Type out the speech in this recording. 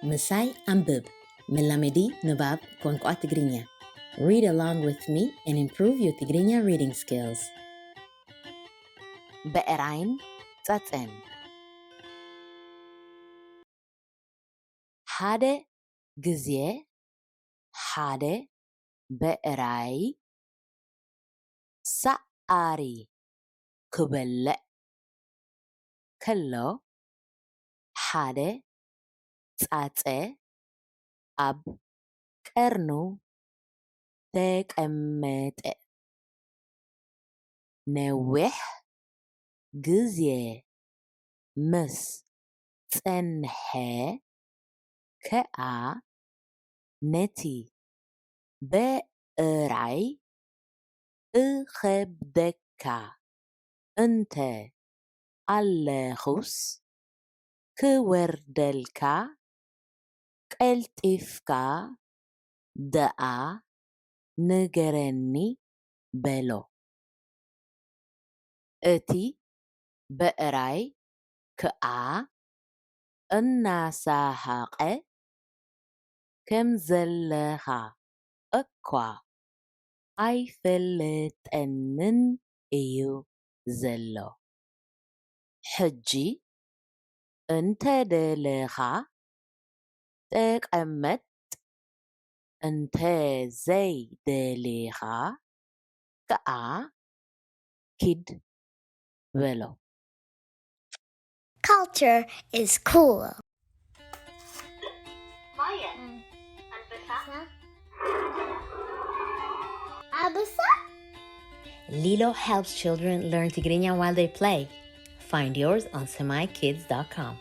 ምሳይ ኣንብብ። መላመዲ ንባብ ቋንቋ ትግርኛ። Read along with me and improve your Tigrinya reading skills. ብዕራይን ጸጸን። ሓደ ግዜ ሓደ ብዕራይ ሳዕሪ ክበልዕ ከሎ፣ ሓደ ጻጸ ኣብ ቀርኑ ተቐመጠ። ነዊሕ ግዜ ምስ ጸንሐ ከኣ፣ ነቲ ብዕራይ እኸብደካ እንተ ኣለኹስ፣ ክወርደልካ ቀልጢፍካ ደኣ ንገረኒ በሎ። እቲ ብዕራይ ከኣ እናሰሓቐ፣ ከም ዘለኻ እኳ ኣይፈለጠንን እዩ ዘሎ። ሕጂ እንተ ደለኻ ተቐመጥ፣ እንተ ዘይደሊኻ ከኣ ኪድ በሎ። Culture is cool. Lilo helps children learn Tigrinya while they play. Find yours on semaikids dot com.